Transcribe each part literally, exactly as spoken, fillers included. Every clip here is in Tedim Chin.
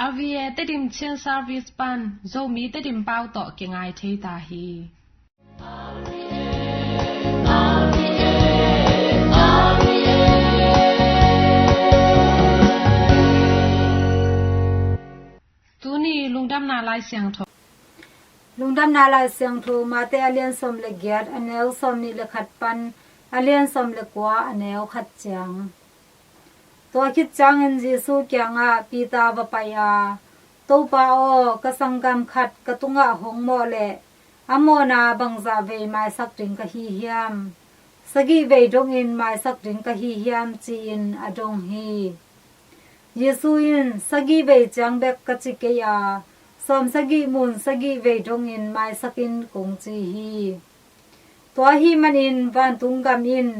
R V A Tedim Chin Service pan Zomi Tedim pau tawh kingai thei ta hi. Tuni lungdamna Lai Siangtho. Lungdamna Lai Siangtho, Mate a lian sawm le giat, a neu sawm nih le khat pan a lian sawm le kua, a neu khat ciang. Tua khit ciangin Jesu kiangah Peter va pai a, "Topa aw, ka sanggam khat ka tungah hong mawh leh a mawhna bangzah vei maisak ding ka hi hiam? Sagih vei dongin maisak ding ka hi hiam?" ci-in a dong hi. Jesu in, "Sagih vei ciang bek ka ci kei a, sawm sagih mun sagih vei dongin maisak in," kong ci hi. Tua ahih manin vantung gam in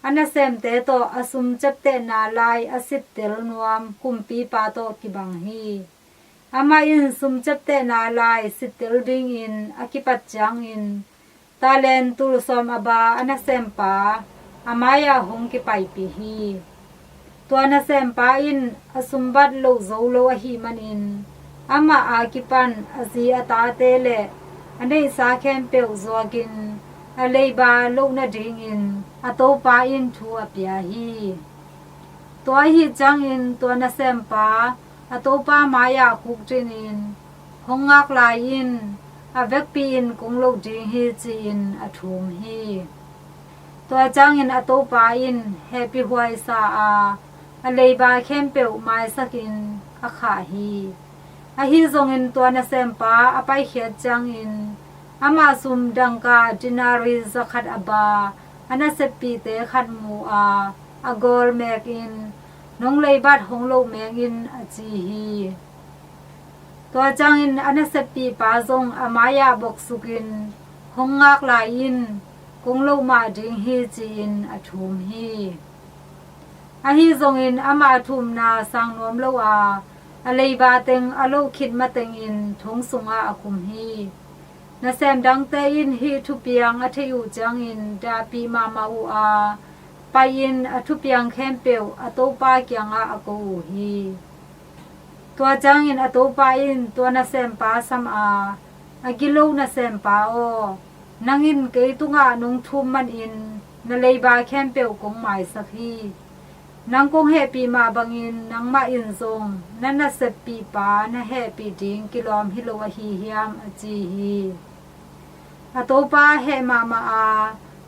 a nasemte tawh a sum ciaptehna lai a sittel nuam kumpipa tawh kibang hi. Amah in sum ciaptehna lai sittel dingin a kipat ciangin talent tul sawm a ba a nasempa a mai-ah hong kipaipih hi. Tua nasempa in a sumbat loh zo lo ahih manin amah a kipan a zi a tate le a neihsa khempeuh zuakin a leiba loh nadingin a topa in thu a pia hi. Tua ahih ciangin tua nasempa a topa mai-ah khukdinin, "Hong ngak lai in, a vekpi in kong loh ding hi," ci-in a thum hi. Tua ciangin a topa in hehpihhuai sa a, a leiba khempeuh maisakin a khah hi. Ahi zongin tua nasempa a paikhiat ciangin amah sum dangka denari zakhat a ba a naseppihte khat mu a, a gawl mekin, "Nong leibat hong loh meng in," a ci hi. Tua ciangin a naseppihpa zong a mai-ah boksukin, "Hong ngak lai in, kong loh mah ding hi," ci-in a thum hi. Ahi zongin amah thumna sang nuam lo a, a leiba teng a loh khit matengin thong sungah a khum hi. Nasem dangte in hih thupiang a theih uh ciangin dahpih mahmah uh a, pai-in a thupiang khempeuh a topa kiangah a ko uh hi. Tua ciangin a topa in tua nasempa sam a, "A gilo nasempa aw, nang in kei tungah nong thum manin na leiba khempeuh kong maisak hi. Nang kong hehpih mah bangin nangmah in zong na naseppihpa na hehpih ding kilawm hi lo ahi hiam?" a ci hi. A topa heh mahmah a,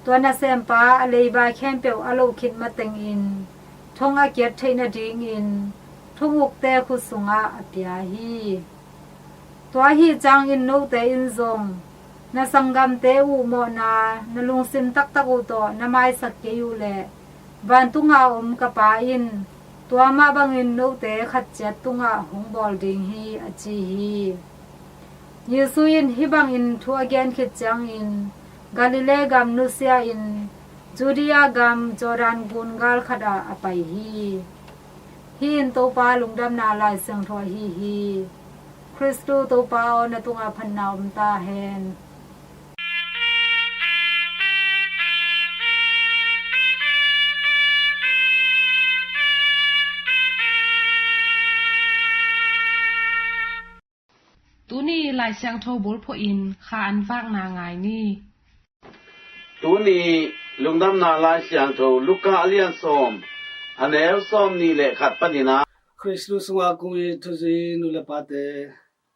tua nasempa a leiba khempeuh a loh khit matengin thong a kiat theih nadingin thong ukte khut sungah a pia hi. Tua ahih ciangin note in zong na sanggamte uh mawhna na lungsim taktak uh tawh na maisak kei uh leh vantunga om ka Pa in tua mah bangin note khat ciat tungah hong bawl ding hi, a ci hi. Jesu in hih bangin thu a gen khit ciangin Galilee gam nusia-in Judea gam Jordan gun gal khatah a pai hi. Hih in Topa lungdamna Lai Siangtho ahi hi. Khristu Topa aw, na tungah phatna om ta hen. Tuni Lai Siangtho bulphuh in kha an vakna ngai ni. Tuni lungdamna Lai Siangtho Luka a lian sawm, a neu sawm nih le khat panin ah. Khristu sungah kong it thuzui nu le pate,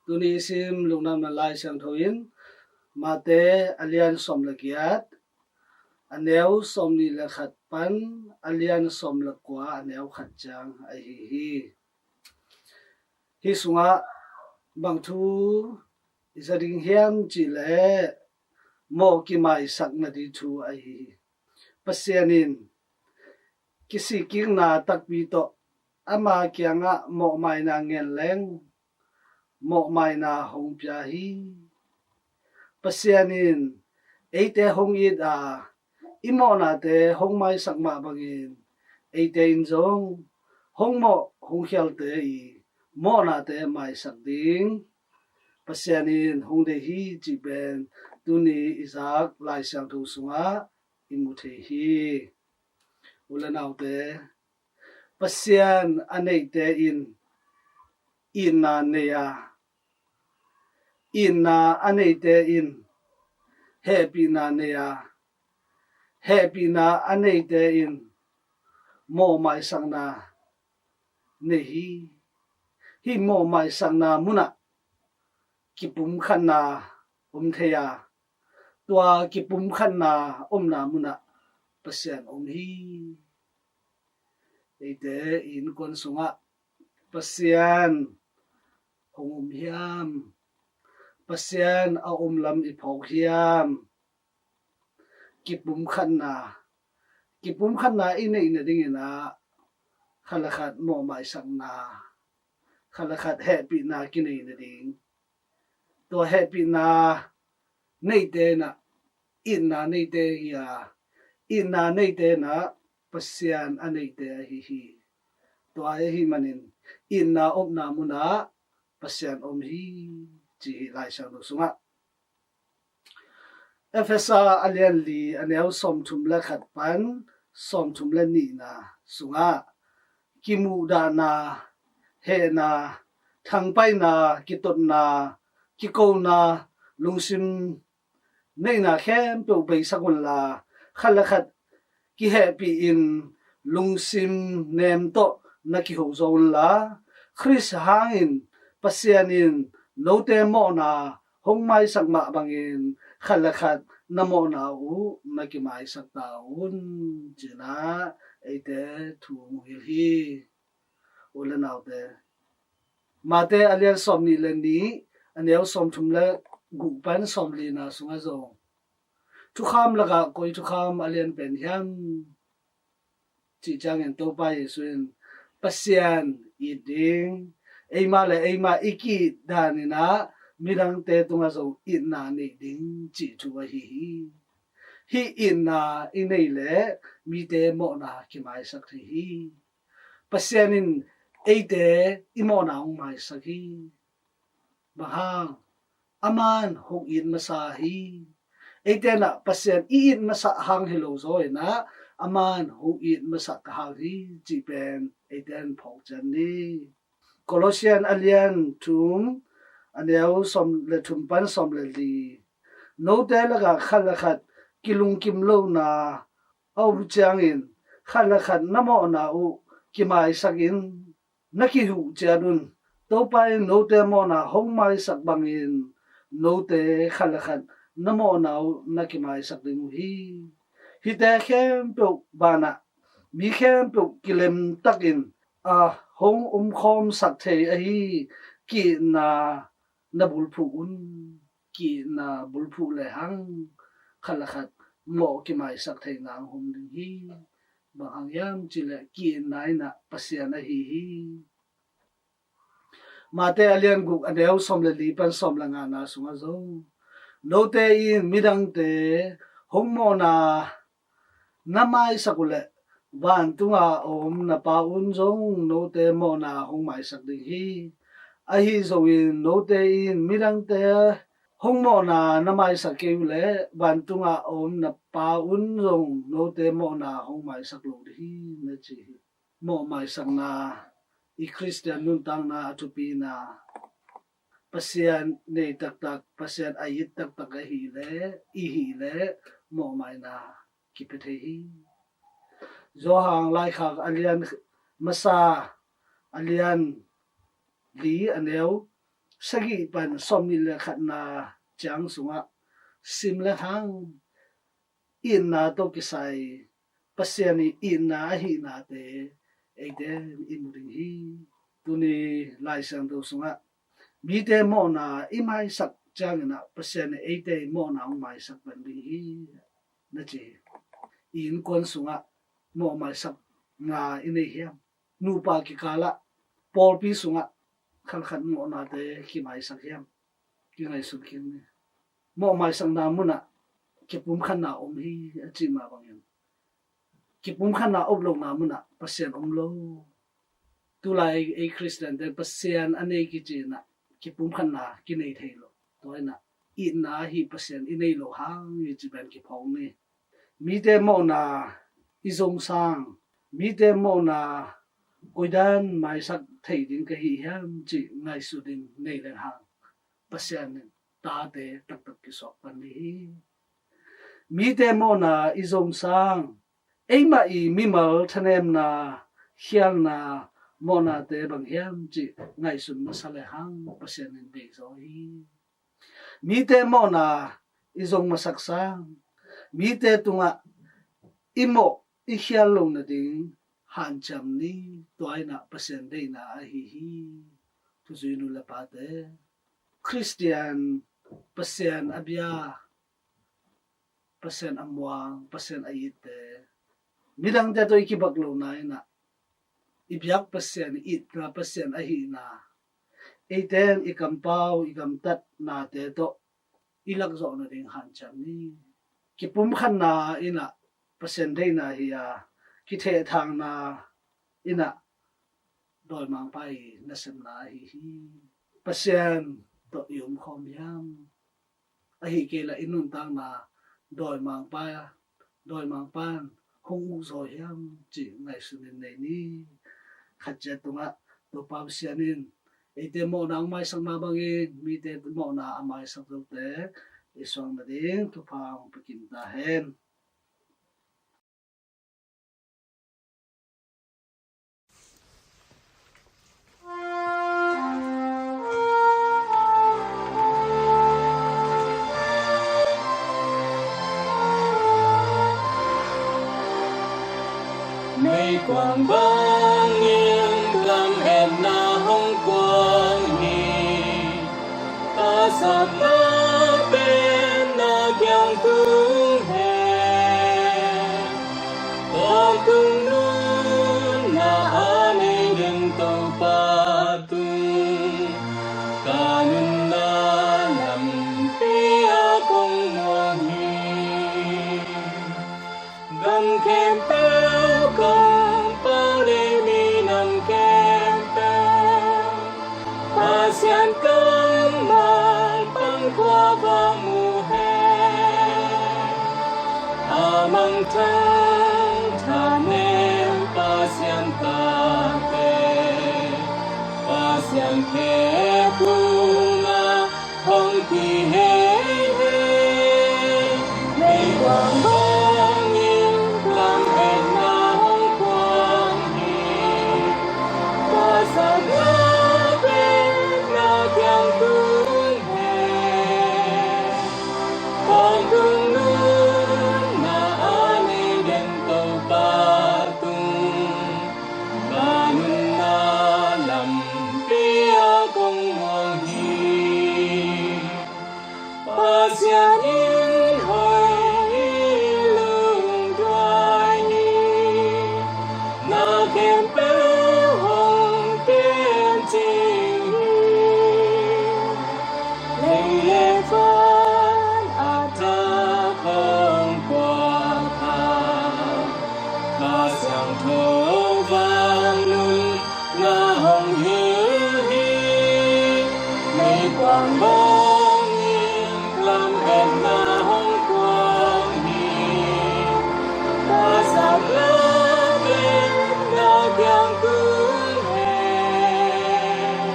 tuni i sim lungdamna Lai Siangtho in Mate a lian sawm le giat, a neu sawm nih le khat pan a lian sawm le kua, a neu khat ciang ahi hi. Hih sungah bang thu i za ding hiam cih leh mawh kimaisak nading thu ahi hi. Pasian in kisikkikna takpi tawh ama kiangah mawhmaina ngen leng mawhmaina hong pia hi. Pasian in eite hong it a, i mawhnate hong maisak mah bangin eite in zong hong mawh hong khialte i mawhnate maisak ding Pasian in hong deih hi cih pen tuni i zak Lai Siangtho sungah i mu thei hi. U le naute, Pasian a neihte in itna nei a, itna a neite in hehpihna nei a, hehpihna a neite in mawhmaisakna nei hi. Hih mawhmaisakna munah kipumkhatna om thei a, tua kipumkhatna omna munah Pasian om hi. Eite i innkuan sungah Pasian hong om hiam? Pasian a om lam i phawk hiam? Kipumkhatna, kipumkhatna i neih nadingin ah khat le khat mawhmaisakna, khat le khat hehpihna kinei nading. Tua hehpihna neite in ah itna neite hi a, itna neite in ah Pasian a neite ahi hi. Tua ahih manin itna omna munah Pasian om hi, ci hi Lai Siangtho sungah. Efesa a lian li, a neu sawmthum le khat pan sawmthum le nihna sungah kimuhdahna, hehna, thangpaihna, kitotna, kikona, lungsim neihna khempeuh beisak unla, khat le khat kihehpih in lungsim nem tawh na kiho zo unla, Khrist hangin Pasian in note mawhna hong maisak mah bangin khat le khat na mawhna uh na kimaisak ta un, ci-in ah eite thu hong hilh hi. U le naute, Mate a lian sawmnih le nih, a neu sawmthum le guk pan sawmlina sungah zong, thukham lakah koi thukham a lian pen hiam cih ciangin Topa Jesuh in Pasian it ding, eima le eima i ki-it dan in ah midangte tungah zong itna neih ding cih thu ahi hi. Hih itna i neih leh mite mawhna kimaisak thei hi. Pasian in eite i mawhna hong maisak hi. Bang hang? Aman hong it masa hi. Eite in ah Pasian i it masa hang hi lo zaw in ah aman hong it masa ka hang hi cih pen eite in phawk ciat ni. Kolosian a lian thum, a neu sawm le thum pan sawm le li. Note lakah khat le khat kilungkim lohna a om ciangin khat le khat na mawhna uh kimaisak in na kihuh ciat un. Topa in note mawhna hong maisak bangin note khat le khat na mawhna uh na kimaisak ding uh hi. Hihte khempeuh banah mi khempeuh kilemtakin a hong omkhawmsak thei ahi ki-itna na bulphuh un. Ki-itna bulphuh lehang khat le khat mawh kimaisak theihna hong om ding hi. Bang hang hiam cih leh ki-itna in ah Pasian ahi hi. Mate a lian guk, a neu sawm le li pan sawm le ngana sungah zong, note in midangte hong mawhna na maisak uh leh vantunga om na Pa un zong note mawhna hong maisak ding hi. Ahi zongin note in midangte hong mawhna na maisak kei uh leh vantunga om na Pa un zong note mawhna hong maisak lo ding hi, na ci hi. Mawhmaisakna i Khristian nuntakna a thupina, Pasian nei taktak, Pasian a it taktak ahih leh, i hih leh mawhmaina kipia thei hi. Johan laikhak a lian masa, a lian li, a neu sagih pan sawmnih le khatna ciang sungah sim lehang itna tawh kisai Pasian i itna ahihnate eite i mu ding hi. Tuni Lai Siangtho sungah mite mawhna i maisak ciangin ah Pasian in eite i mawhna hong maisak pan ding hi, na ci hi. I innkuan sungah mawhmaisakna i nei hiam? Nupa kikalah, pawlpi sungah khat khat mawhnate kimaisak hiam? Kingaihsun kik ni. Mawhmaisakna munah kipumkhatna om hi a cih mah bangin kipumkhatna om lohna munah Pasian om lo. Tulai ei Khristiante Pasian a nei kici in ah kipumkhatna kinei thei lo. Tua in ah itna ahi Pasian i nei loh hang hi ci pen kiphawk ni. Mite mawhna i zong sang, mite mawhna koidan maisak thei ding ka hi hiam cih ngaihsut in nei leng hang, Pasian in tate taktak kisuak pan ding hi. Mite mawhna i zong sang, eimah i mimal thanemna, khialna, mawhnate bang hiam cih ngaihsun masa lehang Pasian in deih zaw hi. Mite mawhna i zong masak sang, mite tungah i mawh i khial loh nading hanciam ni. Tua in ah Pasian deihna ahi hi. Thuzui nu le pate, Khristian, Pasian a bia, Pasian a muang, Pasian a itte, midangte tawh i kibak lohna in ah, i biak Pasian, i itna Pasian ahihna, eite in i kampau, i gamtatnate tawh i lak zawh nading hanciam ni. Kipumkhatna in ah Pasian deihna hi a, kithehthangna in ah dawimangpa i nasepna ahi hi. Pasian tawh i omkhawm hiam? Ahi kei leh i nuntakna dawimangpa, dawimangpa in hong uk zaw hiam cih ngaihsun in nei ni. Khat ciat tungah Topa Pasian in eite mawhna hong maisak mah bangin mite mawhna a maisak zote i suang nading thupha hong pia kim ta hen. Meikuang bangin lam etna hong kuang hi. Ka sapna pen na kiang tung hen. Tawntung nunna a nei den Topa tung, ka nunna lampi a kong muang hi. Gam khempeuh, kong pau le minam khempeuh, Pasian kammal pan khua va mu hen. A mangthang thanem Pasian tate, Pasian khe kung a hong ki hei hei. Meikuang bangin lam etna hong kuang hi. Ka sapna pen na kiang tung hen. Tawntung nunna a nei den Topa tung, ka nunna lampi a kong muang hi. Pasian in hoih hi, lungduai hi. Na khempeuh hong piancil hi. Lei le van a thak hong puak a, Kha Siangtho vangliatna hong hilh hi. Meikuang bangin lam etna hong kuang hi. Ka sapna pen na kiang tung hen.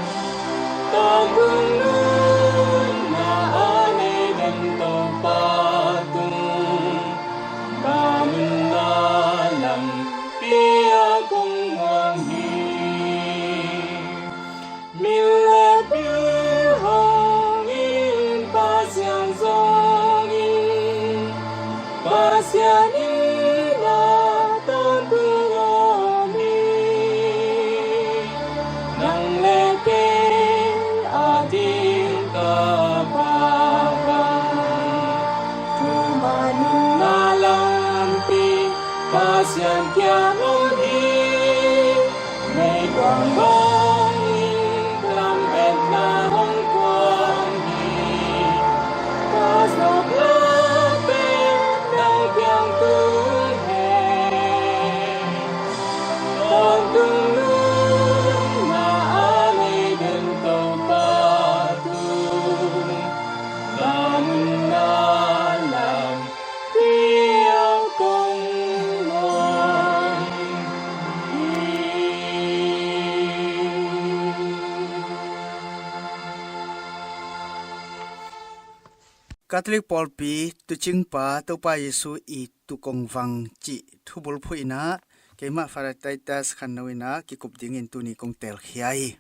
Tawntung nunna a nei den Topa tung, ka nunna lampi a kong muang hi. Min le bil hong in, Pasian zong in, Pasian in a tawntung om hi. Nang le kei a ding ka Pa bang, thumna nunna lampi Pasian kiang om hi. Meikuang bangin lam etna hong kuang hi. Ka sapna pen nang kiang tung Catholic pawlpi tuucingpa Topa Jesu i tuukongvang cih thubulphuh in ah keimah Father Titus Khanno in ah kikup dingin tuni kong teelkhia hi.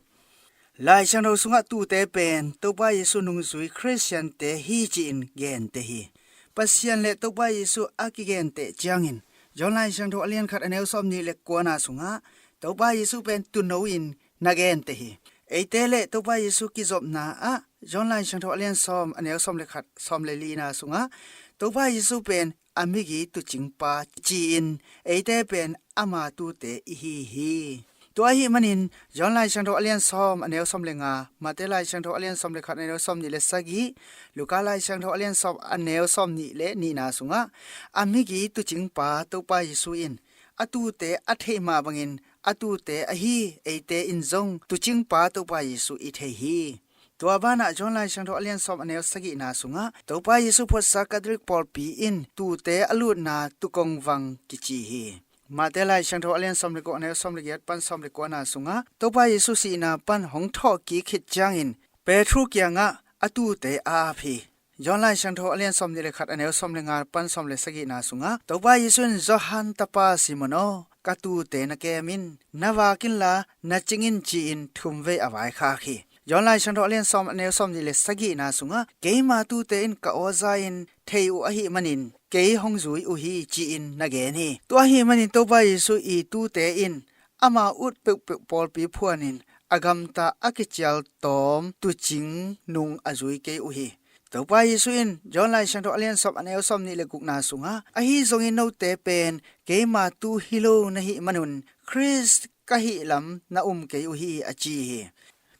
Lai Siangtho sungah tuute pen Topa Jesu nungzui Khristiante hi ci-in genteh hi. Pasian le Topa Jesu a kigenteh ciangin John Lai Siangtho a lian khat a neu sawm nih le kuana sungah Topa Jesu pen tuuno in na genteh hi. Eite le Topa Jesu kizopna ah John Lai Siangtho a lian sawm a neu sawm le khat, sawm le lina sungah Topa Jesu pen a migi tuucingpa ci-in eite pen ama tuute i hi hi. Tua ahih manin John Lai Siangtho a lian sawm a neu sawm le nga, Mate Lai Siangtho a lian sawm le khat a neu sawm nih le sagih, Luka Lai Siangtho a lian sawm a neu sawm nih le nihna sungah a migi tuucingpa Topa Jesu in a tuute a theih mah bangin a tuute ahi eite in zong tuucingpa Topa Jesu i thei hi. Tua banah John Lai Siangtho a lian sawm a neu sagihna sungah Topa Jesu phuatsa Catholic pawlpi in tuute a lutna tuukongvang kici hi. Mate Lai Siangtho a lian sawm le guk a neu sawm le giat pan sawm le kuana sungah Topa Jesu sihna pan hong thawhkik khit ciangin Petru kiangah a tuute a ap hi. John Lai Siangtho a lian sawm nih le khat a neu sawm le nga pan sawm le sagihna sungah Topa Jesu in Johan tapa Simon aw, ka tuute na kem in, na vak inla na cing in ci-in thumvei a vaikhak hi. John Lai Siangtho a lian sawm a neu sawm nih le sagihna sungah keima tuute in ka aw za in thei uh ahih manin kei hong zui uh hi ci-in na gen hi. Tua ahih manin Topa Jesu i tuute in ama ut peuhpeuh pawlpi phuanin a gamta a kicial tawm tuucing nung a zui kei uh hi. Topa Jesu in John Lai Siangtho a lian sawm a neu sawm nih le gukna sungah ahi zongin note pen keima tuu hi lo na hih manun Khrist ka hih lam na um kei uh hi a ci hi.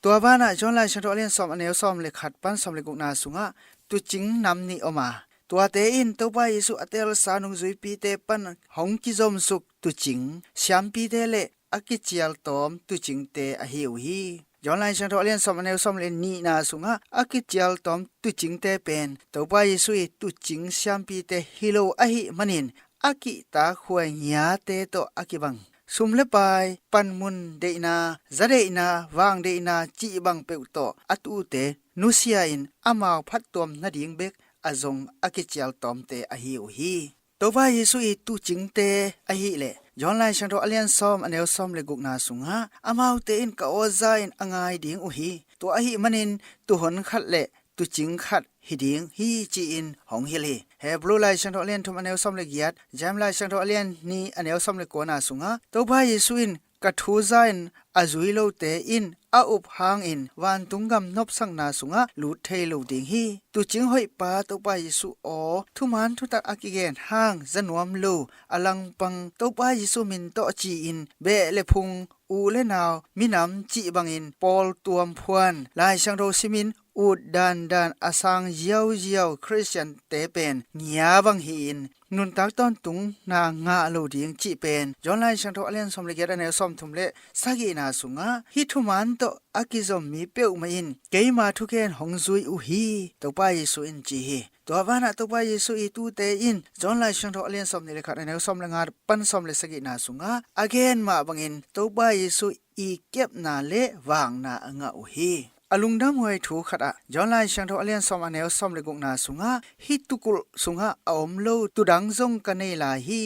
Tua banah John Lai Siangtho a lian sawm a neu sawm le khat pan sawm le gukna sungah tuucing nam nih om a, tuate in Topa Jesu a teelsa nungzuipite pan hong kizomsuk tuucing siampite le a kicial tawm tuucingte ahi uh hi. John Lai Siangtho a lian sawm a neu sawm le nihna sungah a kicial tawm tuucingte pen Topa Jesu i tuucing siampite hi lo ahih manin a kihtak huai ngiate tawh a kibang sum le pai, panmun deihna, za deihna, vang deihna cih bang peuh tawh a tuute nusia in amau phattuam nading bek a zong a kicial tawmte ahi uh hi. Topa Jesu i tuucingte ahih leh John Lai Siangtho a lian sawm a neu sawm le gukna sungah amaute in ka aw za in a ngai ding uh hi. Tua ahih manin tuuhon khat le tuucing khat hi ding hi ci-in hong hilh hi. Hebru Lai Siangtho a lian thum a neu sawm le giat, James Lai Siangtho a lian nih a neu sawm le kuana sungah Topa Jesu in ka thu za in a zui lote in a up hangin vantung gam nopsakna sungah lut thei lo ding hi. Tuucing hoihpa Topa Jesu aw, thuman thutak a kigen hang za nuam lo a langpang Topa Jesu min tawh ci-in beh le phung, u le nau, minam cih bangin pawl tuam phuan, Lai Siangtho simin ut dandan a sang ziauziau Khristiante pen ngia bang hi-in nuntak tawntungna ngah lo ding cih pen John Lai Siangtho a lian sawm le giat a neu sawm thum le sagihna sungah hih thuman tawh a kizom mi peuhmah in keima thugen hong zui uh hi, Topa Jesu in ci hi. Tua banah Topa Jesu i tuute in John Lai Siangtho a lian sawm nih le khat a neu sawm le nga pan sawm le sagihna sungah a gen mah bangin Topa Jesu i kepna le vakna a ngah uh hi. A lungdamhuai thu khatah John Lai Siangtho a lian sawm a neu sawm le gukna sungah hih tuukulh sungah a om lo tuudang zong ka nei lai hi.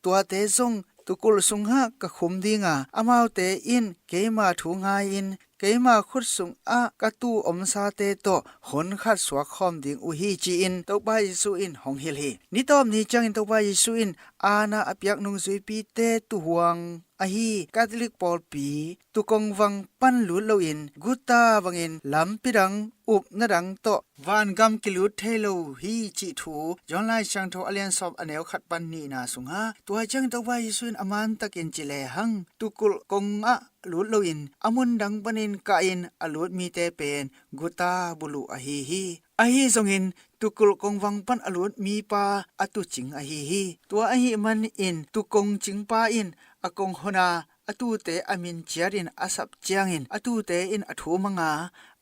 Tuate zong tuukulh sungah ka khum ding a, amaute in keima thu ngai-in keima khut sungah ka tuu omsate tawh hun khat suak khawm ding uh hi ci-in Topa Jesu in hong hilh hi. Nitawp ni ciangin Topa Jesu in aana a piak nungzuipite tuuhuang ahi Catholic pawlpi tuukongvang pan lut loin guta bangin lampi dang upna dang tawh vangam kilut thei lo hi cih thu John Lai Siangtho a lian sawm a neu khat pan nihna sungah, tua ciangin Topa Jesu in a mantakin ci lehang tuukulh kongah lut loin a mun dang panin kahin a lut mite pen guta buluh ahi hi. Ahi zongin tuukulh kongvang pan a lut mipa a tuucing ahi hi. Tua ahih manin tuukong cingpa in a kong hon a, a tuute a min ciatin a sap ciangin a tuute in a thum a nga,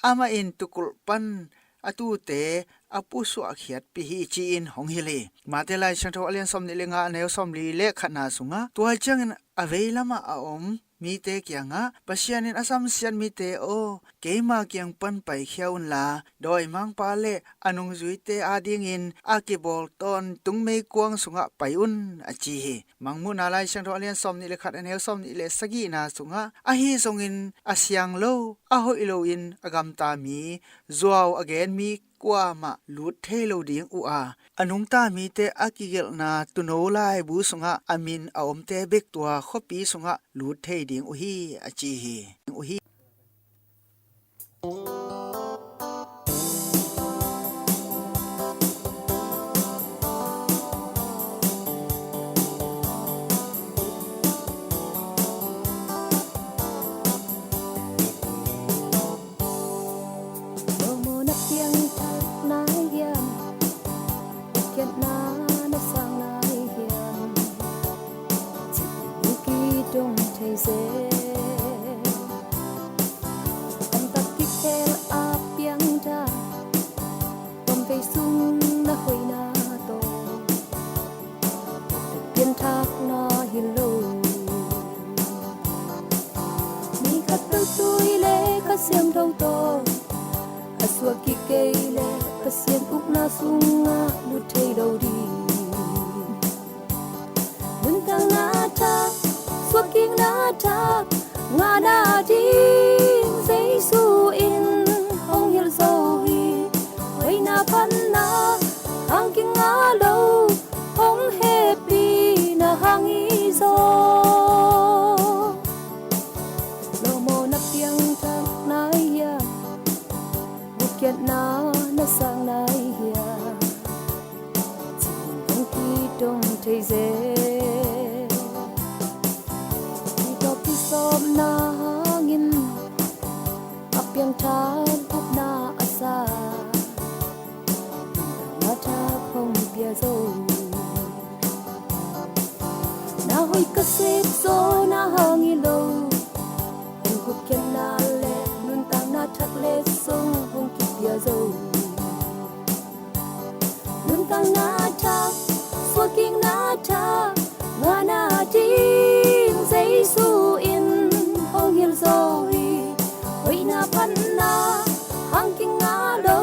amah in tuukulh pan a tuute a pusuahkhiatpih hi ci-in hong hilh hi. Mate Lai Siangtho a lian sawm nih le nga a neu sawm li le khatna sungah, tua ciangin a veilamah a om mite kiangah, Pasian in a samsiat mite aw, keima kiang pan paikhia unla, dawimangpa le a nungzuite adingin a kibawl tawntung meikuang sungah pai un, a ci hi. Mangmuhna Lai Siangtho a lian sawmnih le khat, a neu sawmnih le sagihna sungah, ahi zongin a siang lo, a hoih loin a gamta mi, zuau a gen mi kuamah lut thei lo ding uh a, a nungta mite a kigelhna tuuno laibu sungah a min a omte bek tua khuapi sungah lut thei ding uh hi, a ci hi. Uh hi. Lawmawna piangthak nai hiam? Hotkhiatna na sang nai hiam? Cih hong kidong thei zel. Tamtak kikhel a piangthak, tuamvei sung na hoihna tawh pianthakna hi lo. Mi khat peltui le Kha Siangtho tawh a suah kik kei leh Pasian ukna sungah lut thei lo ding. Nuntakna thak, suahkikna thak ngahna ding Jesu in hong hilh zo hi. Hoihna phatna hang kingah lo, hong hehpihna hang hi zaw. Lawmawna piangthak nai hiam? Hotkhiatna na sang nai hiam? Cih hong kidong thei zel. Tua tawh kisawpna hangin a piangthak gupna a sa, nuntakna thak hong pia zo. Na hoih ka sep zawhna hang hi lo, hong hotkhiatna le nuntakna thak leh zong hong kipia zo. Nuntakna thak, suahkikna thak ngahna ding Jesu in hong hilh zo hi. Hoihna phatna hang kingah lo,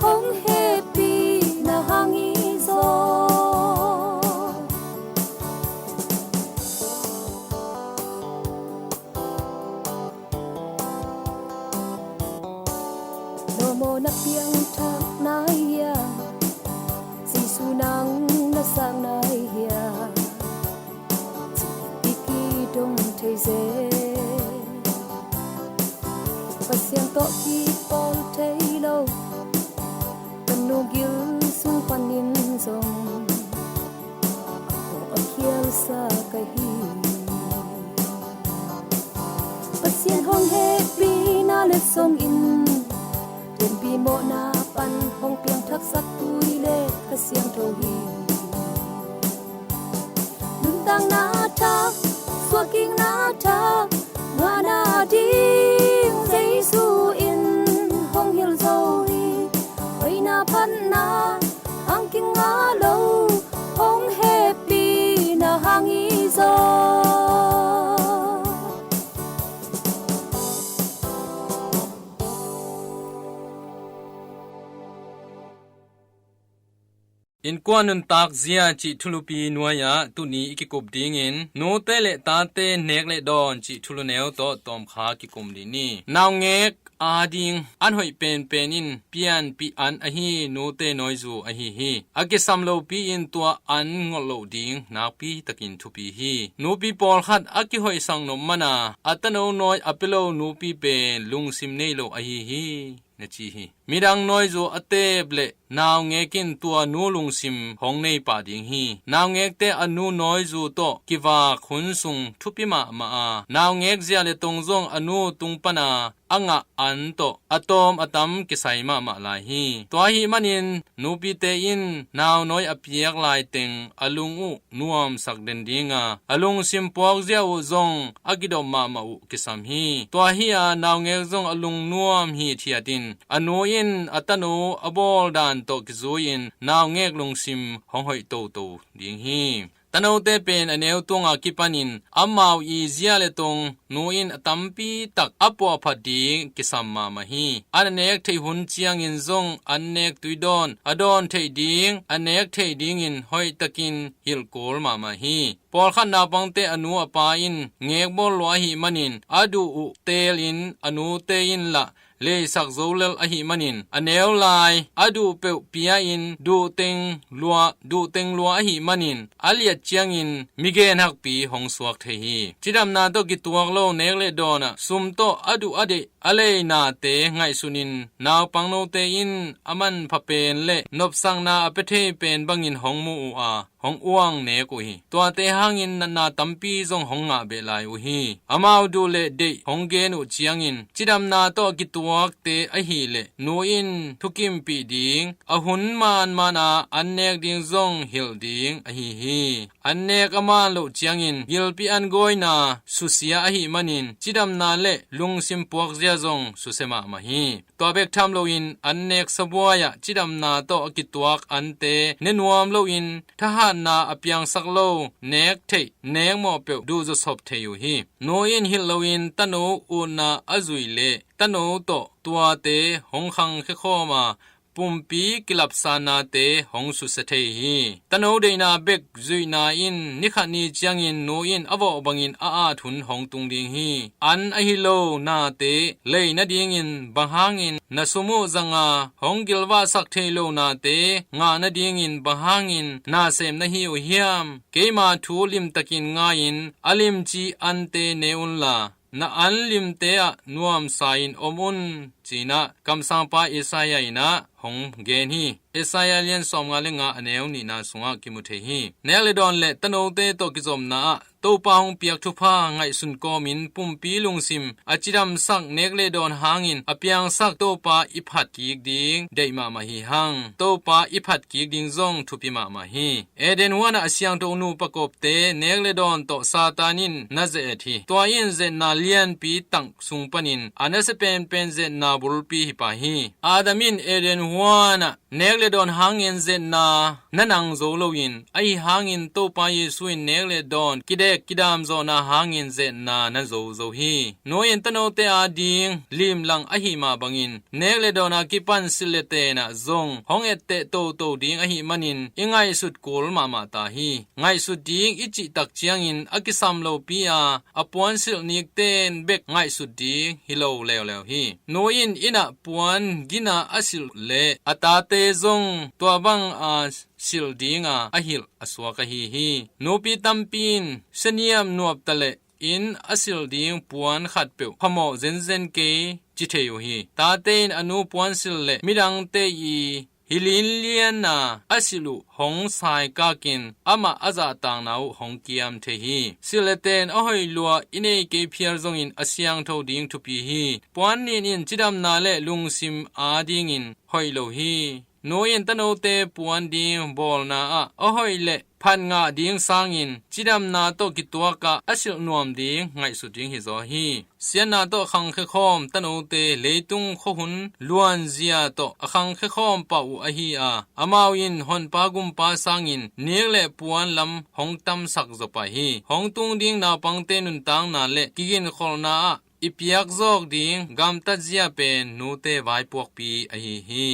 hong hehpihna hang hi zaw. Lawmawna piangthak nai hiam? Jesu nang na sang nai hiam? Cih i kidong thei zel. Pasian tawh kipawl thei lo, ka nu gil sung panin zong a khialsa ka hi. Pasian hong hehpihna letsong in, lianpi mawhna pan hong piangthaksak tui le Kha Siangtho hi. Nuntakna thak, suahkikna thak ngahna ding Jesu in hong hilh zo hi. Hoihna phatna hang kingah lo, hong hehpihna hang hi zaw. Innkuan nuntak zia cih thulupi nuai-ah tuni i kikup dingin, nute le tate nek le dawn cih thuluneu tawh tawmkha kikum ding ni. Naungek ading an hoih penpen in pianpih an ahi nute nawizu ahi hi. A kisam lopi in tua an ngolh loh ding nakpi takin thupi hi. Nupi pawlkhat a kihoihsak nop mana a tano nawi a pia lo nupi pen lungsim nei lo ahi hi, na ci hi. Midang nawizu a teep le naungek in tua nu lungsim hong nei pah ding hi. Naungekte a nu nawizu tawh kivak hun sung thupi mahmah a, naungek zia le tong zong a nu tung pana a ngah an tawh a tawm a tam kisai mahmah lai hi. Tua ahih manin nupite in naunawi a piak laiteng a lung uh nuamsak den dinga, a lungsim puakzia uh zong a kidop mahmah uh kisam hi. Tua hi-a naungek zong a lungnuam hithiat in a nu in a tanu a bawl dan tawh kizui-in naungek lungsim hong hoih toto ding hi. Tanote pen a neu tunga kipanin amau i zia le tong nu in a tampi tak a puahphat ding kisam mahmah hi. An a nek theih hun ciangin zong an nek tuidawn a dawn theih ding a nek theih dingin hoihtakin hilh kul mahmah hi. Pawlkhat naupangte a nu a pa in ngekbawl lua ahih manin a duh uh teelin a nute in lah leisak zo lel ahih manin a neu lai a duh peuh pia-in duhteng lua duhteng lua ahih manin a liat ciangin migen hakpi hong suak thei hi. Cidamna tawh kituak lo nek le dawnah sum tawh a duh a deih a lei nate ngaihsunin naupang note in a manpha pen le nopsakna a pia thei pen bangin hong mu uh a hong uang nek uh hi. Tuate hangin natna tampi zong hong ngah beh lai uh hi. Amau duh le deih hong gen uh ciangin cidamna tawh a kituakte ahileh nu in thukimpih ding a hun manmana an nek ding zong hilh ding ahi hi. An nek a man loh ciangin gilpi an gawina susia ahih manin cidamna le lungsim puakzia zong susia mahmah hi. Tua bek tham loin an nek sabuai-ah cidamna tawh a kituak ante ne nuam loin thahatna a piangsak lo nek theih nek mawh peuh duhzawsop thei uh hi. Nu in hilh loin tano utna a zui le tano tawh tuate hong khangkhia khawm a pumpi kilapsannate hong susia thei hi. Tano deihna bek zuihna in nikhat ni ciangin nu in a vawh bangin a at hun hong tung ding hi. An ahi lo nate lei nadingin bang hangin na sum uh zanga hong gilvahsak thei lo nate ngah nadingin bang hangin na sem na hi uh hiam? Keima thu limtakin ngai-in a limci ante ne unla na an limte ah nuamsa-in om un, ci-in ah kamsangpa Isaiah in ah hong gen hi. Isaiah lian sawmnga le nga a neu nihna sungah kimu thei hi. Nek le dawn le tanote tawh kizopna ah Topa hong piak thupha ngaihsun kawmin pumpi lungsim a cidamsak nek le dawn hangin a piangsak Topa i phat kik ding deih mahmah hi hang. Topa i phat kik ding zong thupi mahmah hi. Eden huanah a siangtho nupa kawpte nek le dawn tawh Satan in na ze-et hi. Tua in zetna lianpi tang sung panin a nasia penpen zetna bulpi hi pah hi. Adam in Eden huanah nek le dawn hangin zetna na nang zo loin ahi hangin Topa Jesu in nek le dawn kidek kidam zawhna hangin zetna na zo zo hi. Nu in tanote ading limlang ahi mah bangin nek le dawn a kipan silh le tenah zong hong etteh toto ding ahih manin i ngaihsut kul mahmah ta hi. Ngaihsut ding i cihtak ciangin a kisam lopi a a puan silh nikten bek ngaihsut ding hi lo leuleu hi. Nu in inn ah puan gina a silh le a tate zong tua bang a silh dinga a hilh a suak ahi hi. Nupi tampi in seniam nuapta le in a silh ding puan khatpeuh phamawh zenzen kei ci thei uh hi. Tate in a nu puan silh le midangte i hi linlianna a silh uh hong saikakin amah a zahtakna uh hong kiam thei hi. Silh le ten a hoih lua i nei kei phial zongin a siangtho ding thupi hi. Puan nin in cidamna le lungsim adingin hoih lo hi. Nu in tanote puan ding bawlna ah a hoih le phat ngah ding sangin cidamna tawh kituak ah a silh nuam ding ngaihsut ding hi zaw hi. Siatna tawh a khangkhia khawm tanote leitung khuahun luanzia tawh a khangkhia khawm pah uh ahi a, amau in honpa gumpa sangin nik le puan lam hong tamsak zaw pah hi. Hong tung ding naupangte nuntakna le kiginkholhna ah i piak zawk ding gamtat zia pen nute vaipuakpi ahi hi.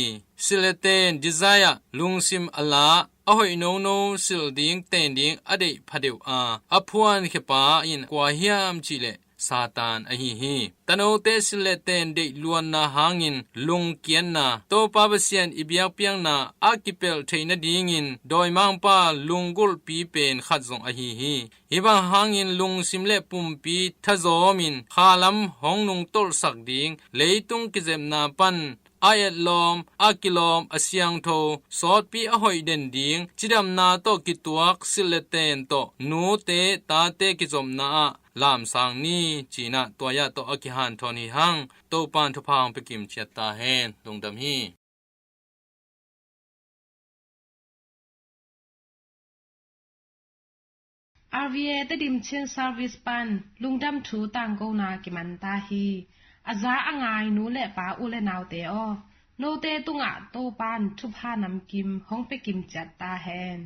Silh le ten desire lungsim a la a hoih nono silh ding ten ding a deih phadeuh a a phuankhia pa in kua hiam cihleh Satan ahi hi. Tanote silh le ten deih luanna hangin lungkiatna Topa Pasian i biakpiakna a kipelh theih nadingin dawimangpa lunggulhpi pen khat zong ahi hi. Hih bang hangin lungsim le pumpi thazawmin khalam hong nungtolhsak ding leitung kizepna pan a etlawm a kilawm a siangtho sawtpi a hoih den ding cidamna tawh kituak silh le ten tawh nute tate kizopna ah lamsang ni, ci-in ah tua-ah tawh a kihanthawn hi hang. Topan thupha hong pia kimciat ta hen. Lungdam hi. R V A Tedim Chin Service pan lungdam thu tangkona kiman ta hi. A za a ngai nu le pa u le naute aw, note tungah Topan thupha namkim hong pia kimciat ta hen.